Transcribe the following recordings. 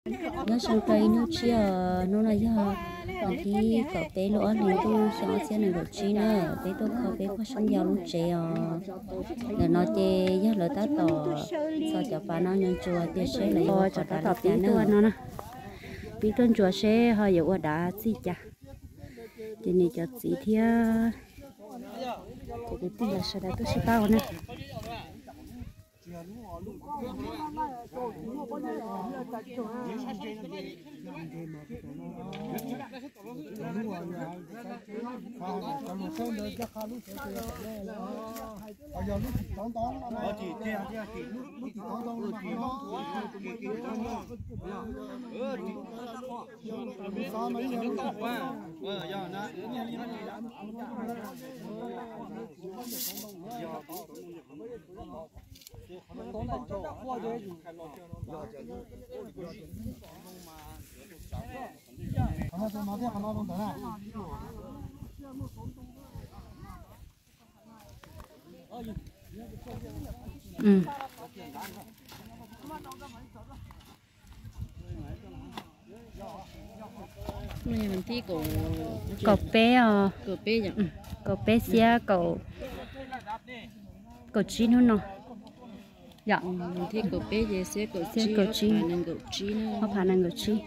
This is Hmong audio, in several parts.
Nyob zoo rau ib hnub tshiab, hnub no yog vas thib kaum peb lub ob hlis ntuj xyoo ob txhiab nees nkaum tsib na, peb tuaj kho peb pog Soob Yau lub tsev os. Ntawm no ces yog lawv tab tom txog cov pas no ntsuas ntsuas tias seb lawv yuav ua qhov dav li cas na. Pib tuaj ntsuas seb ho yuav ua dav txij cas. Ces niam cov txiv thiab cov kwv tij los sawv daws tuaj sib pab ua na. Kaum peb os. Kaum peb xiab kaum tsib hnub no. Yom, kaum peb xiab kaum tsib, ob phav nees nkaum tsib.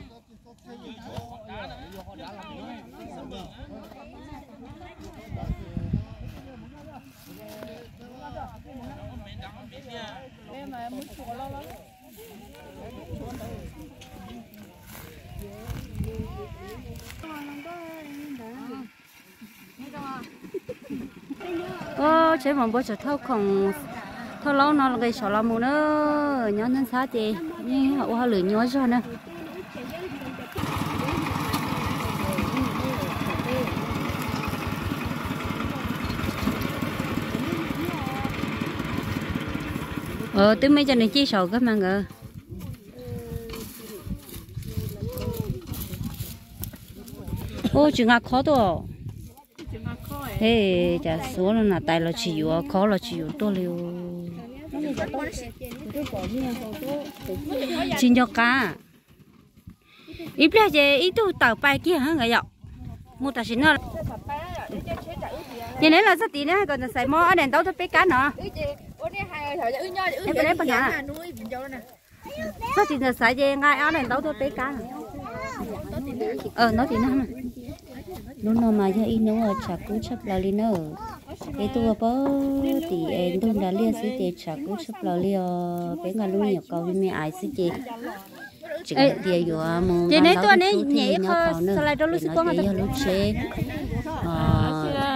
Ua tsheb mos npua tseem thauj khoom, thauj laub no nqis saum los mus na. Nyob ntxhab ces yeej ua hauj lwm nyuaj zog na. Twb muaj ib co nws cij saum kab mas nkawd. Ua tsis nqa khob tuaj. He, cas xuav no na, tais los tsis yuav, khob los tsis yuav tuaj li. Tsis nco qab. Ib pliag ces ib tug tawm pais kiag nkawd yom. Mus tam sim no. Ces neb los txog tid neb kom ntxawm Xaiv muab ob daim ntaub tuaj peb kab no. Txog tid ntxawm Xaiv ces nqa ob daim ntaub tuaj peb kab no. Ntaub tim no. Hnub no mas yog ib hnub uas tshav kub tshaj plaws li na. Peb tuaj ua pog tim es ntug nras liaj xwb ces tshav kub tshaj plaws li os. Peb nqa lub me nyuam kaus me me ais xwb ces tseem hais tias yuav mus ces neb tuaj neb nyiam ib qho xas lais rau lub xib puab no ces yog lub tsheb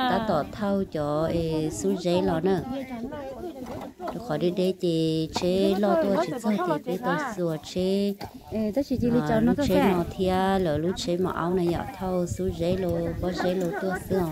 tab tom thauj cov xub zeb los na. Rau qhov deb deb ces tsheb loj tuaj tsis txog ces peb tau xuas tsheb, lub tsheb no thiab lawv lub tsheb mos aub na yom, thauj xub zeb los pob zeb los tuaj xwb os.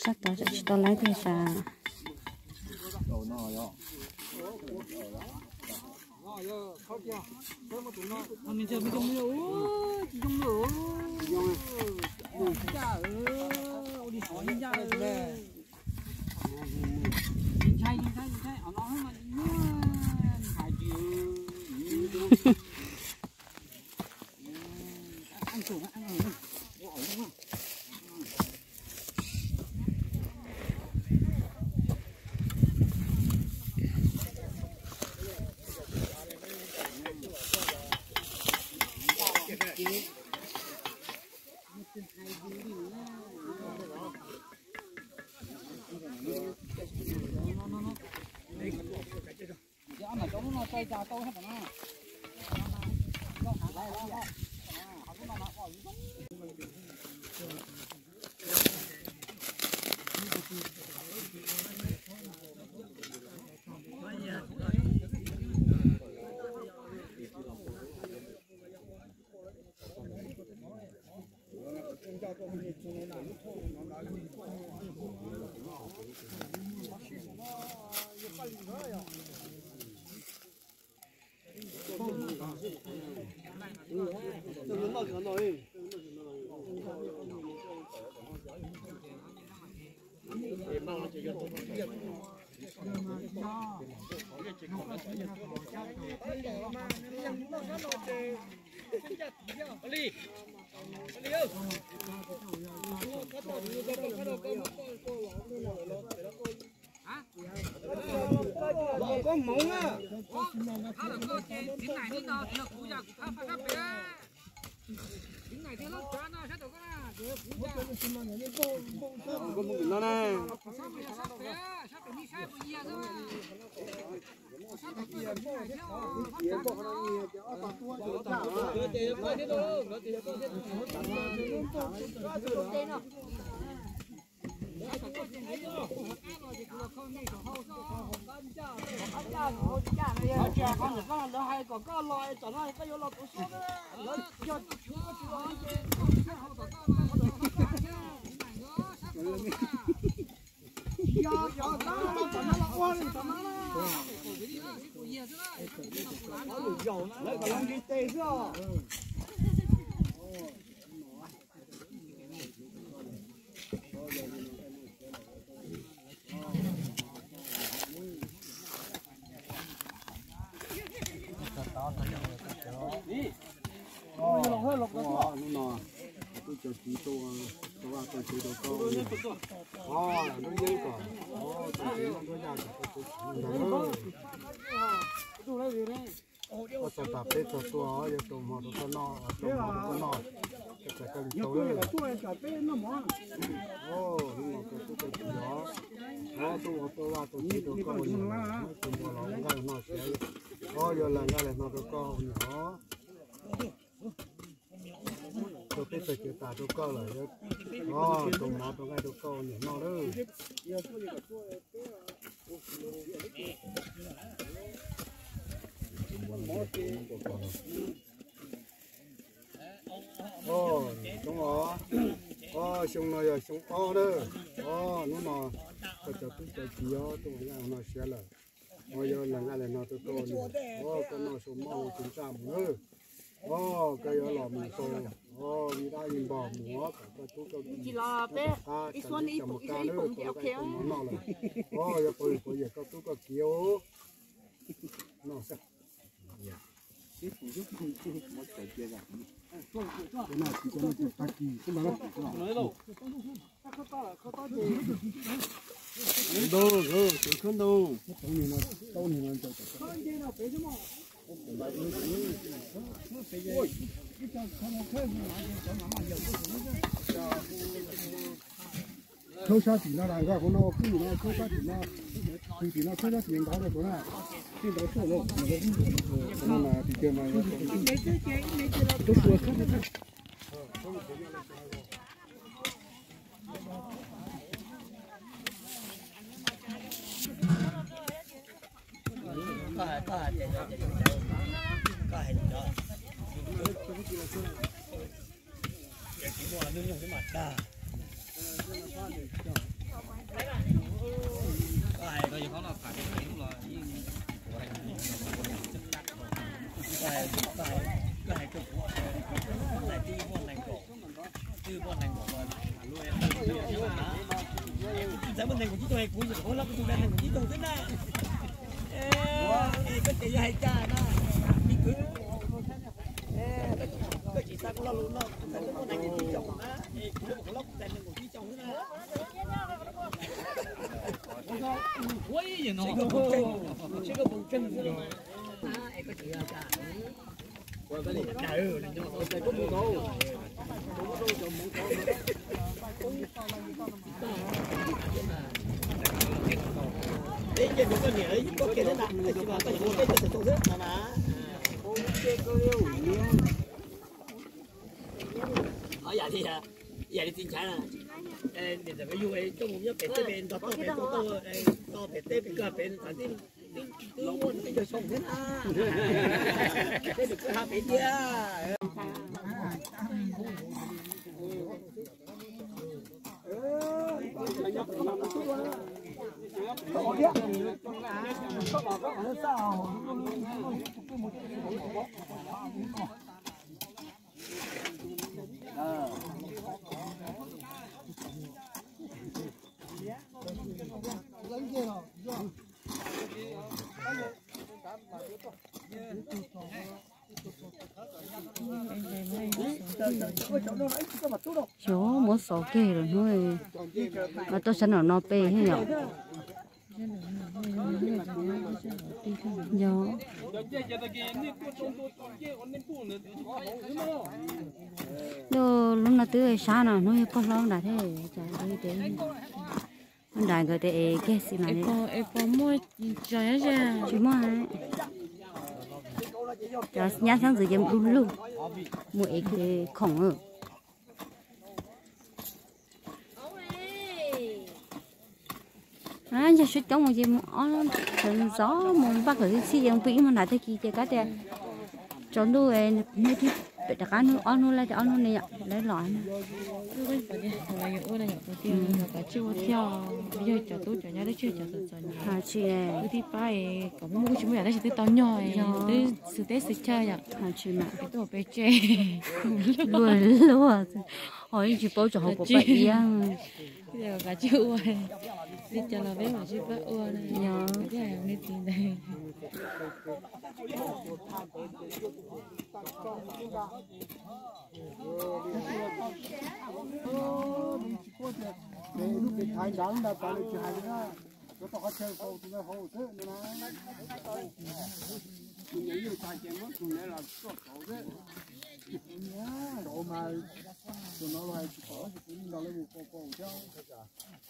Sab tod tsis tau laib tiag sas. Lawv hais kom koj los, tsam no koj yuav los tus sub, lawv yog tsis tshua tsis los li ces, yog yog koj los tom no los ua li tom no na. Lawv kom los nqis tes xwb os. Hnub no kuv cov txiv tuaj, tuaj vaj tuaj tsev rau koj, o, lub yeeb kom, o, txais txiv noj nruab yaj kom koj tub txiv ntag. Koj txog tas peb txog tua, yuav rau hmo rau koj noj, rau hmo rau koj noj, koj txais koj li tau. O, hnub no koj tub koj txiv os, o, tuaj ua tuaj vaj tuaj tsev rau koj ua niam, tus npua los ua nkaj los no siav, o, yuav lawv nkaj lawv hno rau koj ua niam os. Rau peb txog kev tas rau koj lawm, o, rau mov rau nqaij rau koj ua niam noj lawm. O, zoo os, o, xyoo no yog xyoo ob lawm, o, hnub no koj cov tub cov txiv os tuaj ua nkaj ua hno siav lawm. O, yuav lawv nkaj lawv hno rau koj ua niam, o, koj noj sau mob ua tus ntsaj mus lawm. O, koj yuav los mus tau, o, li dab li npog mus kom koj tub koj kiv, tom qab koj cov mus kab lawm, koj nqaij koj mov noj lawm. O, yuav pab puav yawm koj tub koj kiv os. Ntau, ntau, khawb ntau. Khawb sab tim no, nkag hauv no, khawb no, khawb sab tim no, khawb sab tim no, khawb sab tim no, ntov rau tus na, tim tiag mas. Txawm muaj nees nkaum tsib xyoos, kuv yog hlob kuv tus nees nkaum tsib xyoos xwb na. Koj ces yog hais cas na, mi kwv? Koj tsis xav kuv lo lus no, kuv txawm muaj nees nkaum tsib xyoos na, kuv hlob kuv txawm nees nkaum tsib xyoos xwb na. Yam li txiv nchaiv na, niam ntxawm peb yug coj mus nyob pem teb pem nrog toj pem tau tau, toj pem teb pem koj pem txawm tib lub muaj twb yog xyoo thiab na. Tej nws kuj ha pem tiag. Xyov muab xov kiag lawm hnub, mas tuaj sab nram no pem thiab yom. Yog, lub no twb sab no, hnub yog pog hlob nram thiab, nram nkawd tias es kiag xwb no. Tsis muaj, cov nyab xeeb ntxwv ces du lug mus ev khoom. Yog suab coob mus ces mus ob, ntxov mus npaj kom txhij txhij ces mus pw ib hmo nram tag kis ces kab tias tsaus ntuj, hnub thib pem rov qab, hnub ob hnub laij, ob hnub ne yom, lawv los. Ua no yog ua tiag, yog kom tsij ua thiab, yog cov tub cov nyab twb tsis yog cov txom txom nyem. Wb tib pab kom muaj kuj tsis muaj yam dab tsi twb tau nyog, twb xwm teb xwm chaw yom. Twb ua peb tse luag luag, ho yeej tsis paub txog hauv paus paj iab. Kav tsij ua, li cas los peb mam sib pab ua na. Yog li txiv ntawd.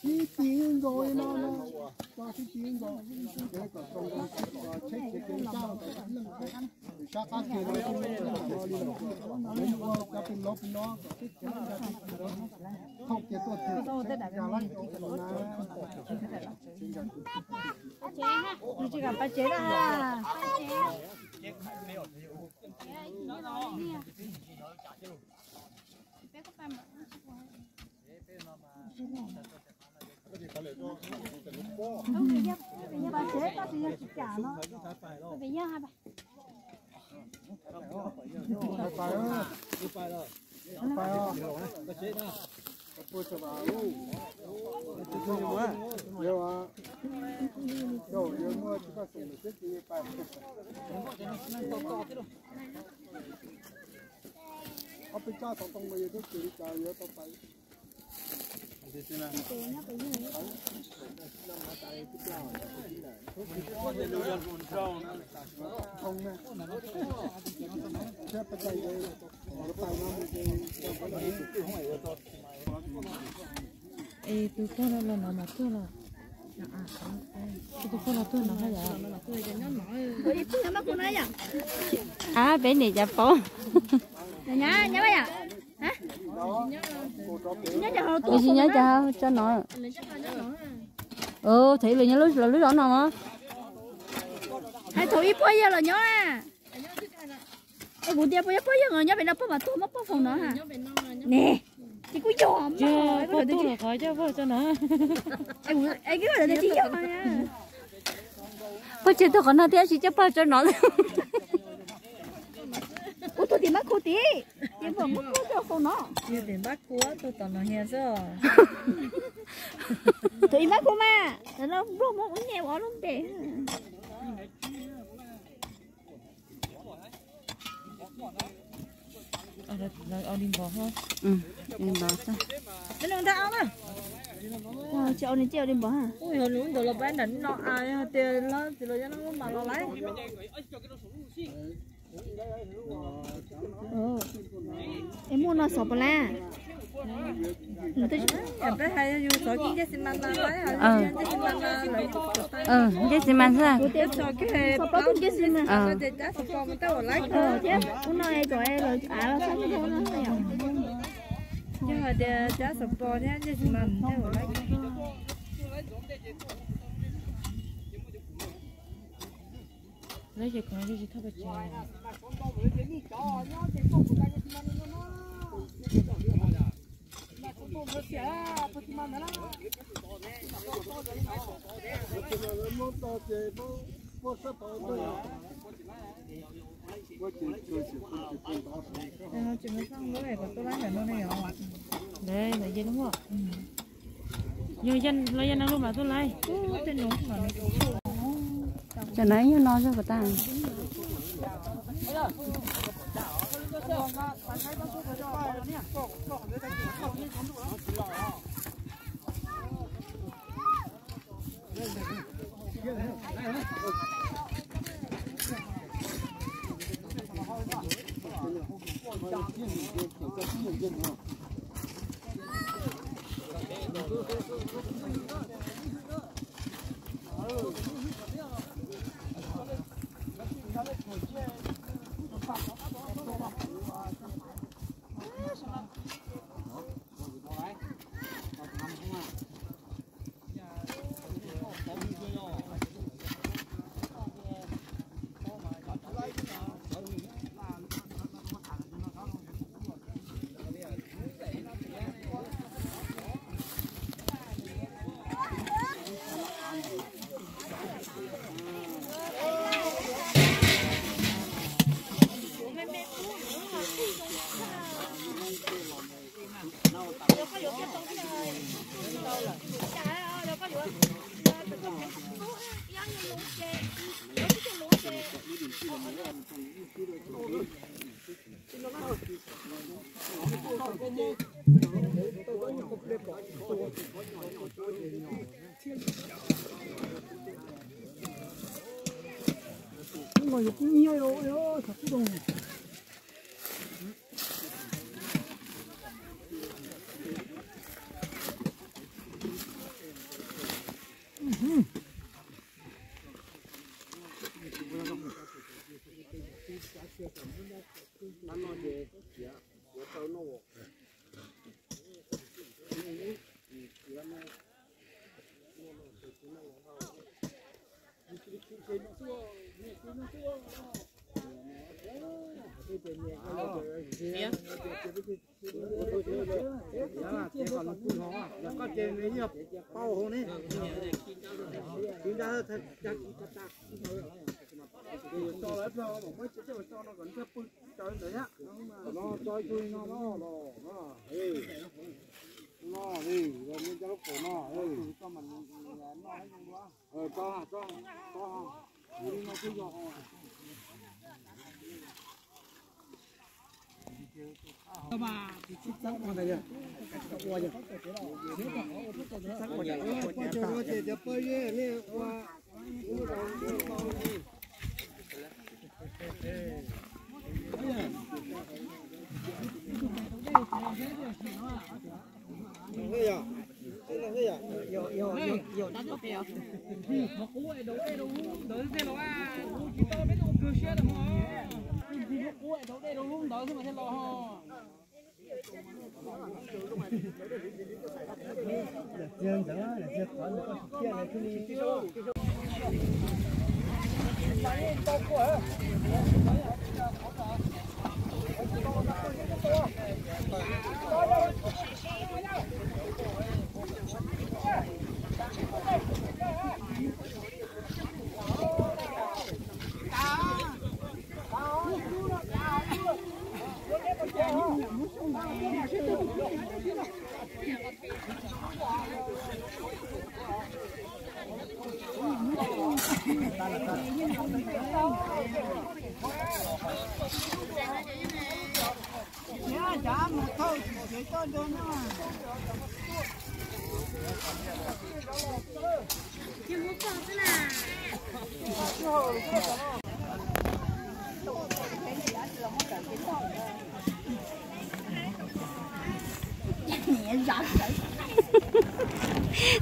Sib tw nkaus li no, sib tw nkaus, kom tau nkaus tsheb tsheb kev sab, sab qab kev no, ua cov pes lov pes lov kom tsheb tsheb tsheb thaum kiag tuaj txog tsheb tsheb lab. Ob peb tsab xov tooj no yog tub tsis li cas yuav tau pais. Es tus pog no los no mas tuaj los? Tus pog no tuaj no haj yam. Ab, peb niam cas paub. Ua tsis nyob cas tso no. Thaum ib lwm nyob lub, los lub zos no mas. Hais thaum ib puag yawg los nyob. Es kuv tias puas yog pog yawg os, nyob pem no pog mas tuag, muab pog foom no. Ne, Ces kuj yog, ces kuj yog, kuv tus tsis yog. Poj tseg tuaj qhov no thiab tsis coj pog tso no. Ua tus tim mab khu tim, tim mab khu rau hauv no. Tim mab khu tom no hias xwb. Tus ib mab khu mas, no npluag muab ub nyiaj ua ob lub npe. Li npov, li npov xwb. Tsis ua li npov. Ub, yog lub ntawd los pab nram no, yog tias lawv tsis los yog no mas los lawm. Es muaj no xov puas lawm? Peb hais yus xov ncej xi mas na, ncej xi mas na, ncej xi mas xwb. Xov pos ncej xi mas. Ces cab xov pos mas tej uas lawm thiab, ub no kom lawv av los sab ntau no. Yog hais tias cab xov pos thiab ncej xi mas tej uas lawm. Lawv ces khoom tsis thauj pes tsawg. Tsis muaj xaj lub kom tuaj laib ntawm no ne yom. Ntawd yog lub muaj. Yog los yog no lub mas tuaj laib. Cov no ib nyuag no zog kom tag.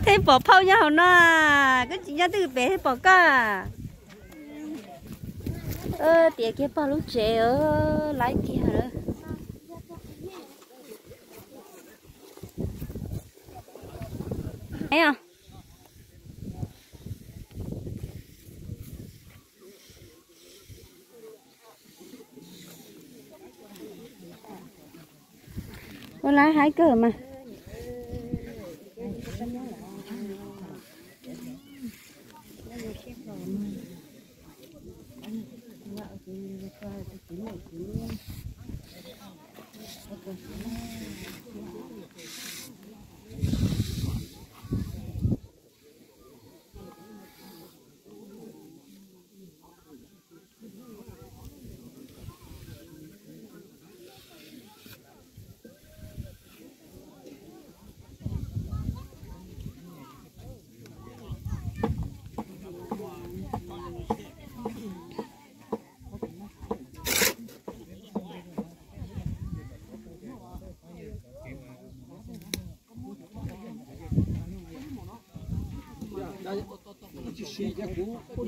Thiaj pom phauj nyob hauv no, koj tsis nyob twg pem thiaj pom koj. Tiav kiag pog lub tsev, laib kiag lawm. Ua laib haib kawg mas. Koj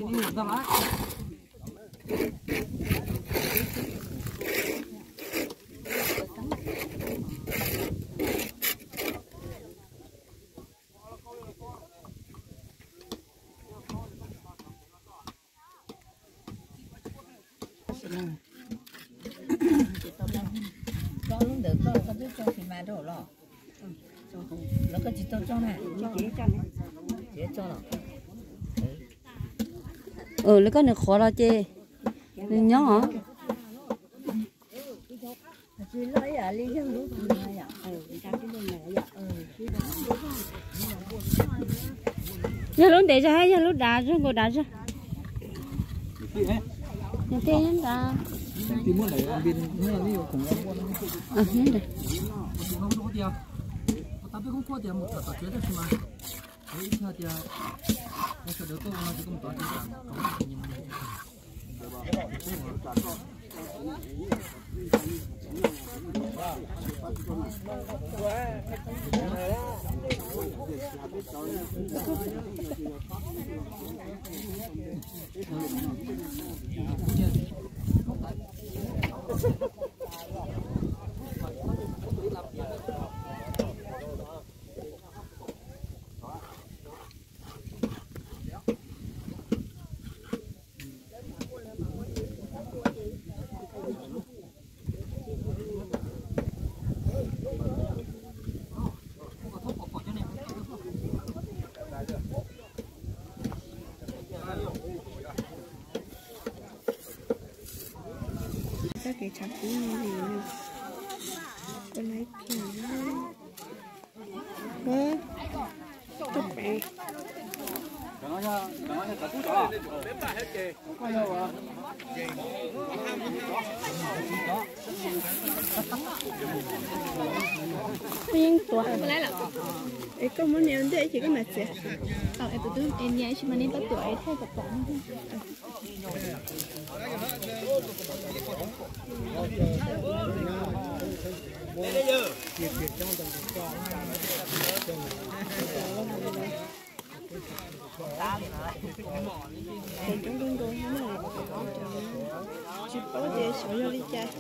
lub ntawd koj, koj twb tso xis mas rau los? Los koj tsis tau tso na? Tsis tso los? Lawv koj nws qhuav los ces nws nyob os. Yog lub ntev zog, yog lub dav zog, nkaus dav zog. Nws thiaj nyob nrad. Txoj kev tshav kub no, koj laib kiag. Yeej tuav. Es koj muab nias ntej ces koj mam txiav. Tus twg es nias ib sim mas nej pab tuav es thaij pom pom. Cov coob nkaus nkaus, tsis paub tias xyov yog li cas.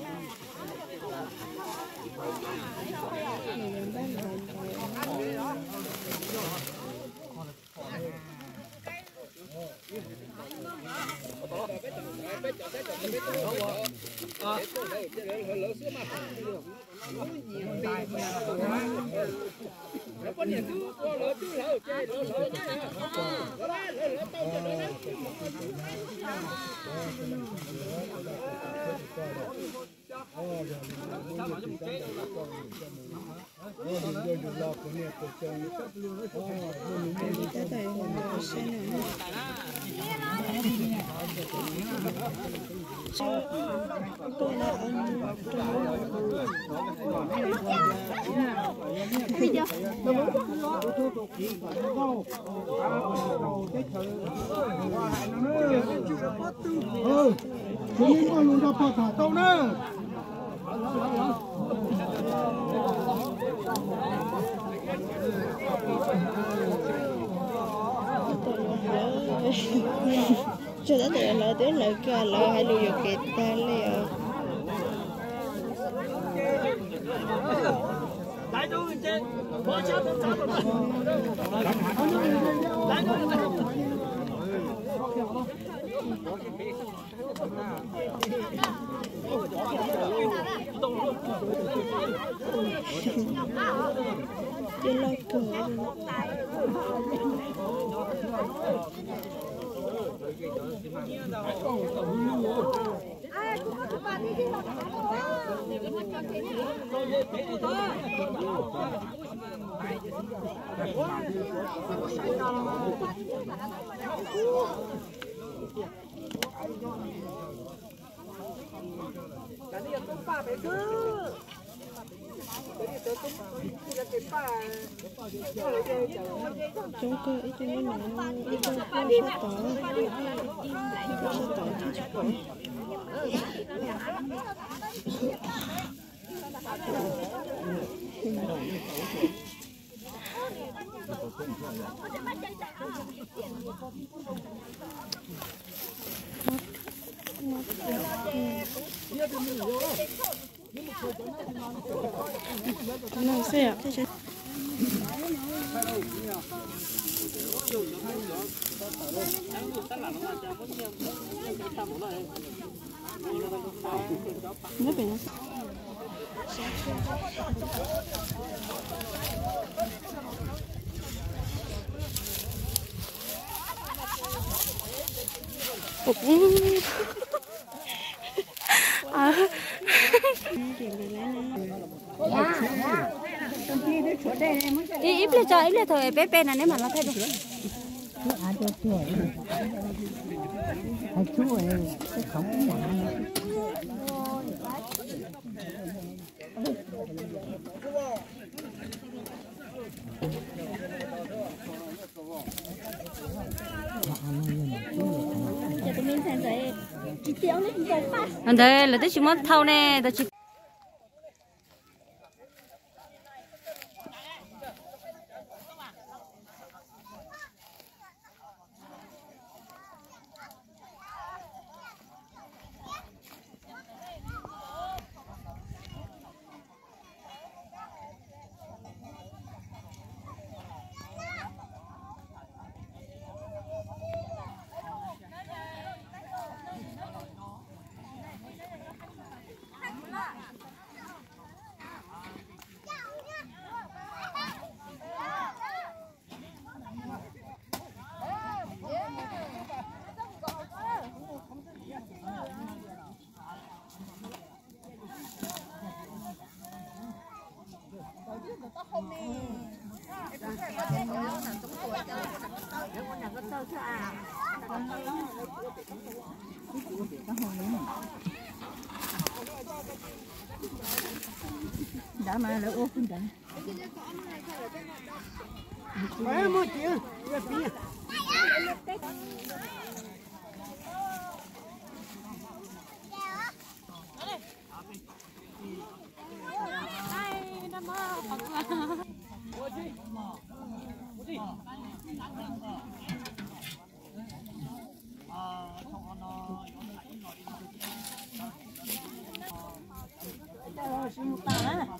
Tus neeg muaj lus nrog pog tham tau na. Tsuas tab tom lawv twb hlawv kiag lawv hais lus yuam kev tag li os. Coob kawg, ib tug nyob no, ib tug tuaj sab tod, ib tug sab tod thiab tsis pom. Ib pliag tso, ib pliag thaum peb pe no neb mam los thaij dua. Ntawd lawv twb tsis muab thau ne, tau tsis. Ntawd mas lawv ua kuj ntawd.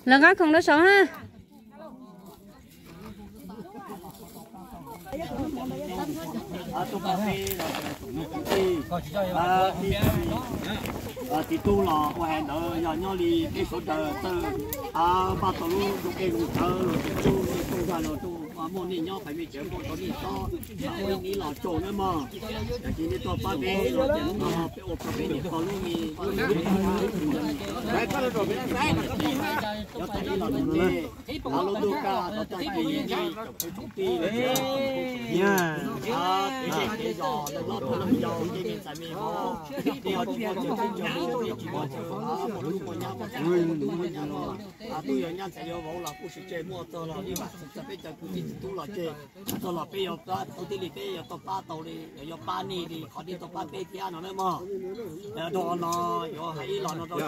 Lawv nqa khoom rau saud na. Txiv tub los ua hais ntawd yog nyob li peb sawv daws txawj npaj tau lub zoo dej zoo cawv los txawj txuj txuj zaj los rau Muaj nej nyob pais me cawv muaj rau nej xob, ib los tsaug nawb mog. Yog tias nej tuaj pab peb los ces hnub no peb ua rau peb niam pog lub me, cov tag ib los tus ces, lub ntuj kaj tau tag kis nej tsoom kwv tsoom tij, kev zej kev zos, leej hlob tub leej yau, nej me ntxhais me vauv, nej ho tsis muaj txawv tsis muaj mus, nej tsis muaj txawv, muaj tub muaj nyab, muaj tub muaj nyab los, tub yog nyab ntxhais yog vauv los kuj tsis tseg, muaj txog los nej vam txog peb cov kwv tij txiv tub los tseg, txog los peb yuav pab tau tij li, peb yuav tau pab tau li, yuav pab nej li qhov nej tau pab peb thiab no nawb mog. Dhau no yuav hais ib los no rau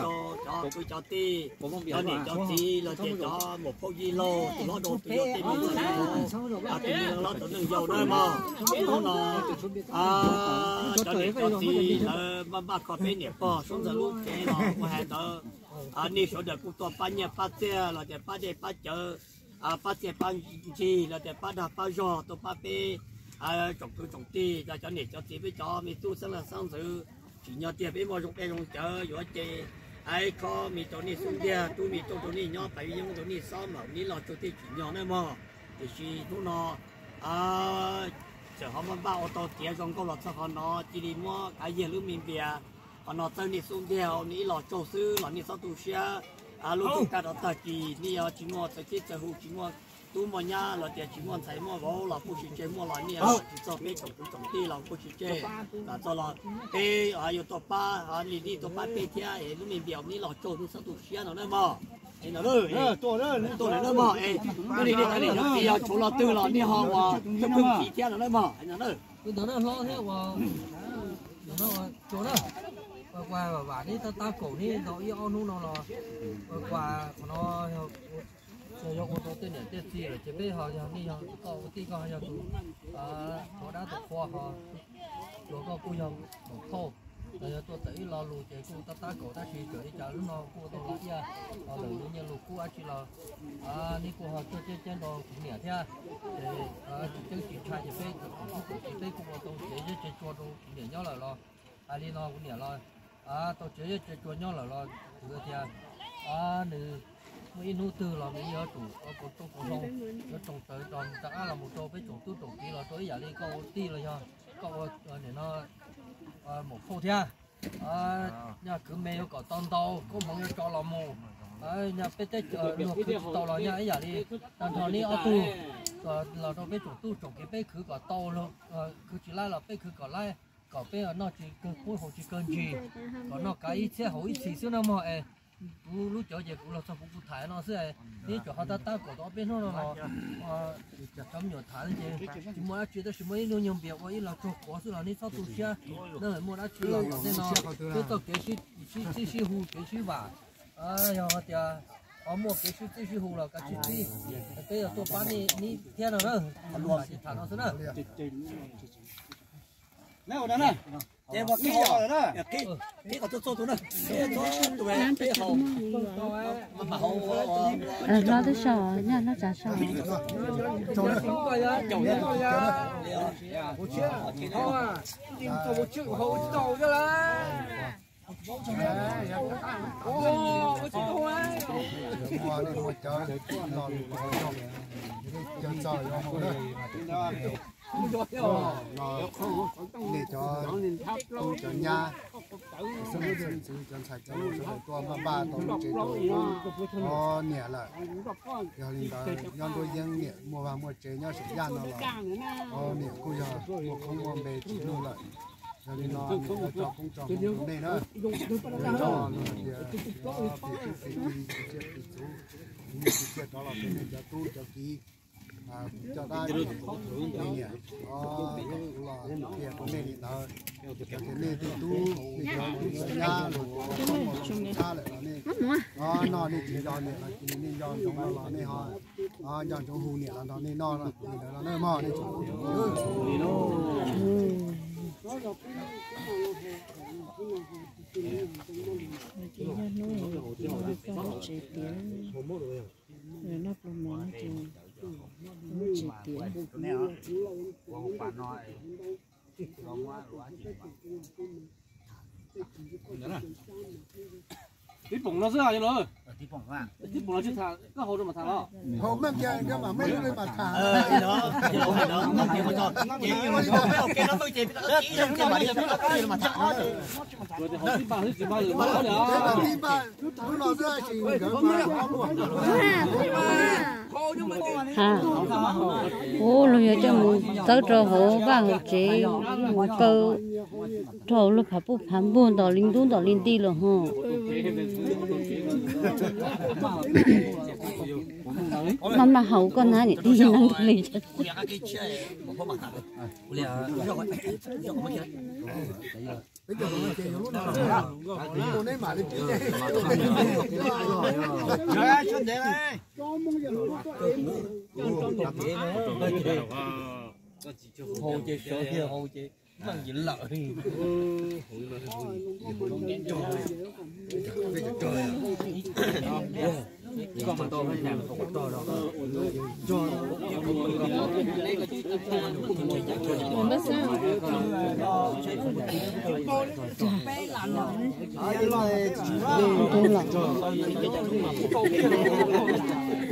cov kwv cov tij, cov niam cov txiv los tias cov muam phauj yij laug, tus hlob rau tus yau tej me ntxhais, tus hlob tus neej yau nawb mog. Hnub no cov niam cov txiv lawv maj npaj kho peb niam pog Suab Ntxawg lub tsev los ua hais ntawd, nej sawv daws kuj tuaj pab nyiaj pab txiaj los tias pab dej pab cawv, pab txiaj pab ntsig los tias pab dag pab zog tuaj pab peb tsoom kwv tsoom tij, cov niam cov txiv peb cov me tub xeeb leej xeeb ntxwv. Tsim nyog tiag peb muaj zoo dej zoo cawv yuav ces ib khob me rau nej xub ntiag, rub me rooj rau nej nyob, pais me yoov rau nej xob, mam li los tsaug tej tsim nyog nawb mog. Tiam sis hnub no txawm ho maj npaj ua tau tiav zoo nkauj los txog qhov no, cia li muab kav yag lub me npias qhov no txawb nej xub ntiag, nej ib los tsaug xwb los nej txhob tu siab. Lub ntuj kaj rov tag kis nej yuav tsis muaj txawv txib txawv hu, tsis muaj tub muaj nyab los tias tsis muaj ntxhais muaj vauv los kuj tsis tseg, muaj los nej tsis txog peb tsoom kwv tsoom tij los kuj tsis tseg. Lam txog los peb yuav tuaj pab li nej tuaj pab peb thiab, lub me npias nej los tsaug nej txhob tu siab no nawb mog. Tuaj lawm nawb mog, nej cov niam cov txiv yog tshuav los twg los nej ho ua phooj ywg thiab no nawb mog. Ntawd hlob thiab ua, ua, ua vam vam neb tab tab kaum neb tau ib ob hnub no los ua, qhov no yog ua tau tej niam tej txiv lawm ces peb ho yog nej yog koj ua tij, koj yog tus, tus dab tus qhua ho, tus koj kuj yog tus phauj, los yog tuaj txawm ib lo lus ces kuj tab tab kaum tab sis txawm li cas lub no kuj ua tau los ib yam, ho lawm nyiaj lus kub dab tsi los neb kuj ho tuaj ceeb ceeb rau kuv niam thiab. Ces tsis ceeb tsis ntshai ces peb txawm kuj txawm tsis peb kuj ua tau tsev zeb tsev tsua rau kuv niam nyob lawm los hais li no kuv niam los tau tsev zeb tsev tsua nyob lawm los kuv tias nws muaj ib hnub twg los nws yuav tsum ua kaus rooj kaus hlau, yuav tsoo tawv rau rov qab los mus rau peb tsoom tub tsoom kiv los rau ib yam li koj ua tij los yog koj ua nim no muam phauj thiab. Yog kwv me yuav kom tau ntau, koob hmoov yuav tso los mus. Yog peb teb chaws luag khwv tsis tau los yog ib yam li tag nrho neb ob tug los rau peb tsoom tub tsoom kiv peb khwv kom tau, khwv tsis laib los peb khwv kom laib, kom peb noj tsis kawg pub haus tsis kawg ntsis, kom noj kav ib txhiab haus ib txhis xwb na mog es. Kuv lub cawv ces kuv los txog kuv kuv tham no xwb, neb tsum ho tab tab kaum tau ob peb hnub no los cov me nyuam tham ces tsis muaj dab tsi tab sis muaj ib lub nyuag npias ua ib los tsuag quav xwb los neb txhob tu siab. Muaj dab tsi los tom tej no peb txoj kev sib txib sib hu kev sib vam, yog tias ho muaj kev sib txib sib hu los kav tsij txib, peb yuav tuaj pab nej thiab no na. Tham no xwb na. Hlob twb sau, nyaj hlob tsav sau. Nej cov tub cov nyab, xeeb leej xeeb ntxwv cov ntxhais cov laus sawv daws tuaj npaj npaj tau lub tsev rau niam lawm. Yog li ntawd nyob nruab yeeb niam muaj vaj muaj tsev nyob saum yaj no los niam kuj yog muaj koob muaj npe tsis luj lawm. Yog li no niam yuav tso koob tso hmoov rau nej na. Cov no hais tias cov phim tub phim kiv phim txiaj phim txhuv, phim nyiaj phim txiaj rov los rau nej cov tub cov kiv. Coj dab niam, kuv los qhia rau nej li ntawd. Yog tias nej tej tub, nej cov tub cov nyab los ua koob ua loo tshaj lawm los nej noj nej tsis nco niam los cia li nej nco ntsoov no los nej ho nco ntsoov hu niam los nrog nej noj li ntawd los nej mog nej tsoom. Ces yog hnub no lawv koj tsev tiav, lawv noj pluas mov no ces lub tsev tiav. Ib poom no xwb os cov lawm. Hauv meej kiag mas meej li mas tham. Ha, ua luag yog coj mus txawb rau hauv vaj hauv tsev, mus kaw rau lub phav puj phav npuag ntos li ntub ntos li nti los ho. Maj maj haus koj hnab niam tij neeb li.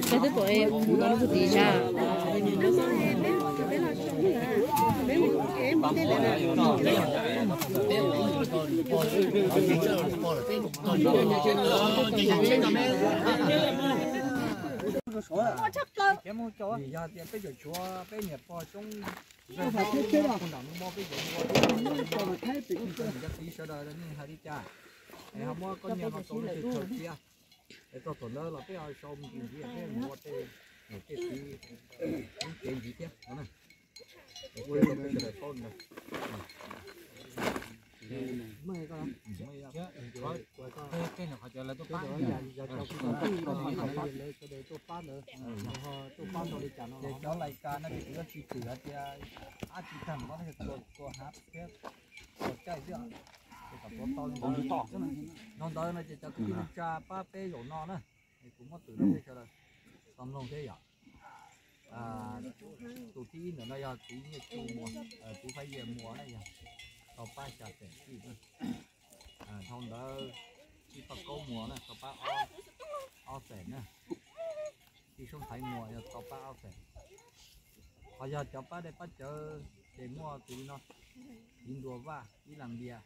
Peb twb pom mus lub tiv zaj. Yog tias peb cov tshuav peb niam pog coob, peb cov ua, cov txiv sawv daws nej hais li cas, es ho muab koj nyiaj no rau lub teb chaws thiab. Es txog thaum ntawd los peb ho sau me ntsis ntxiv, peb mus ua tej, tej txiv lub tsev ntxiv thiab no na. Peb sawv daws paub ntawd. Tuaj pab ntawd, tuaj pab ntawd li cas no, cov lais kas no ces kuv yuav tsis twm hais tias dab tsi tag, mus no yog tua hav thiab tua caij xwb. Ces kom tuav tau li ntawd. Nov ntawd no ces cov kwv tij neej tsa pab peb zaum no na, es kuv muab twm rau peb sawv daws tau mloog thiab yom. Tus thib ib ntawm no yog txiv Nyiaj Tsu Muas, kuv Faiv Yias Muas na yog tau pab xya xees txij. Dhau ntawd txiv Paj Kaub Muas na tau pab ob xees na. Txiv Soob Thaiv Muas yog tau pab ob xees. Ho yog cov pab dej pab cawv ces muaj tus li no, txiv Ntuas Vaj ib las npias,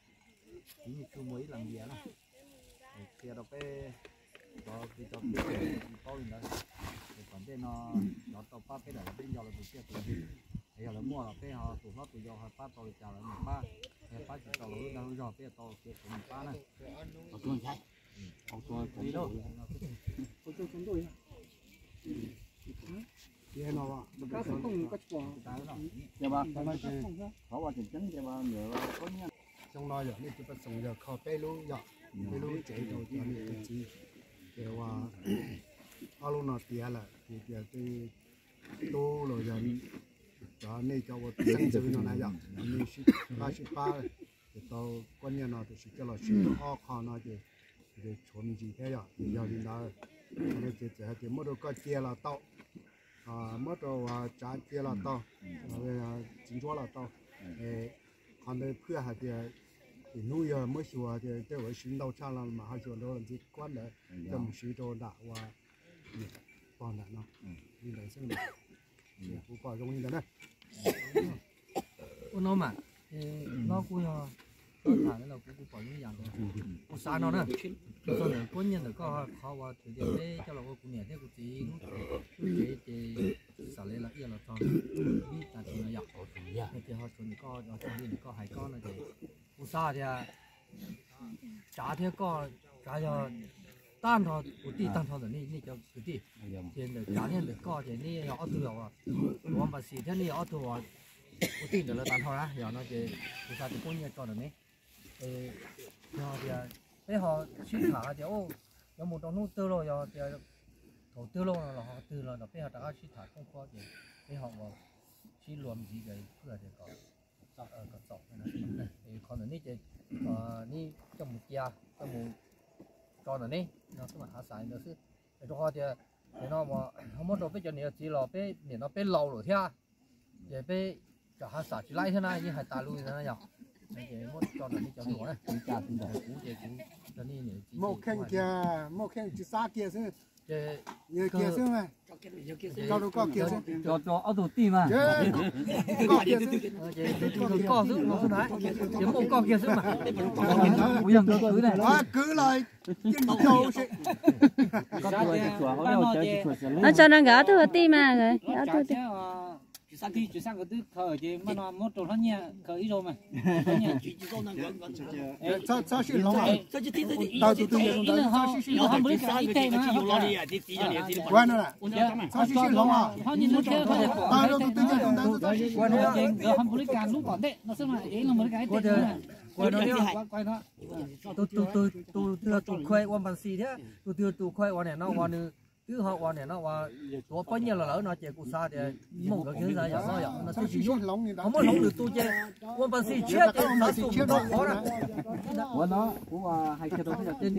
txiv Nyiaj Tsu Muas ib las npias na. Qhia rau peb cov kwv cov tij tsis paub li ntawd, es tom ntej no cov tau pab peb lawm los peb nco lawv tus tsiaj tus ntsig. Es yog lawv muaj los peb ho tus hlob tus yau ho pab tau li cas lawv mus pab, pab tsis tau los lub dag lub zog peb tau khiav txuv mus pab na. Xyoo no yog nej cov pej xeem yog kho peb lub, yog peb lub tsev rau cov niam cov txiv. Ces ua ob lub no tiav lawm ces tias tej tub los yog cov nej cov ua xeeb ntxwv no na yom, nej sib pab sib pab ces tau koj nyiaj no tiam sis coj los sib rau ob qho no ces tshuav me ntsis thiab yom. Ces yog li ntawd, qhov no ces txawm hais tias muab rau koj cia los tau, muab rau Tsav cia los tau, txiv Ntsuab los tau. Qhov ntawd phwj hais tias tim hnub yog muab xyuas tias tej uas siv ntau tshaj los mas ho xyuas rau ntxiv kuab ntawd coj mus siv rau nram ua pog nram no. Li ntawd xwb, kuv pom zoo li ntawd na. Ua no mas, no kuj yog tham los kuv kuj pom zoo ib yam ntawd. Kuv xav no na, txog ntawm kuab nyiaj ntawm koj qhov uas thaum tias peb coj los ua kuv niam thiab kuv txiv lub tsev ces xav li los iaj los txog ib tas tsis no yom. Ces ho tshuav ntawm koj, tshuav li ntawm koj hais koj no ces kuv xav tias Tsav thiab koj, Tsav yog tag nrho kwv tij tag nrho ntawm nej cov kwv tij, ces ntawm Tsav thiab ntawm koj ces nej yog ob tug uas npas xis thiab nej yog ob tug uas kwv tij ntawm lawv tag nrho na. Yog no ces kuv xav tias kuab nyiaj tso ntawm nej. Yog tias peb ho sib tham hais tias yuav mus rau hnub twg lauj, yog tias thaum twg lauj no los ho twg los no peb ho rov qab sib tham koob qhuab ces peb ho ua sib luag ntxiv ces kuj hais tias kom txaus. Qhov ntawm nej ces nej coj mus cia, coj mus tso ntawm nej no xwb mas hav xav ntawd xwb. Es rau qhov tias nim no ho muab rau peb cov niam txiv los peb nim no peb laus lawm thiab, ces peb tsam hav xav tsis laib thiab na, yeej hais tas lus na yog. Ces muab tso ntawm nej cov hluas na, kuv ces kuv Muaj kheej kiag, muaj kheej tsis xav kiag xwb. Yog kiag xwb mas, rau rau koj kiag xwb. Cov ob tug tij mas. Koj kiag xwb. Koj xwb no xwb na, ces muaj koj kiag xwb mas. Kuv yog nkawd kwv na. Kwv los no tso rau nkawd ob tug tij mas. Tsis xav kiag, tsis xav nkawd twb khaws ces mas no muab rau hlob Nyiaj khaws ib zaug mas. Ib leeg ho npaum li cas ib teg mas. Hlob Nyiaj thiab ces nkawd ho npaum li cas lub tom ntej no xwb mas, ib leeg npaum li cas ib teg. Tus twg tus khuaj ua npas xis thiab tus twg tus khuaj ua niam no ua nws twb ho ua niam no ua tuav pob nyiaj los lawm no ces kuv xav tias muaj nkawd kiag xwb yom, no yom, no twb tsis nyuaj. Ho muab hloov lwm tus ces ua npas xis tshiab ces ua npas xis tshiab rau qhov na. Ua no kuv hais kiag rau koj cov tij,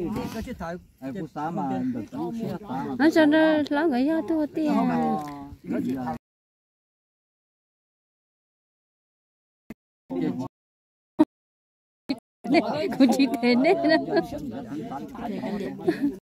kuv xav mas ntawm kuv siab xav mas. Hlob nkawd yog tug tij. Kuv tsis them nej na.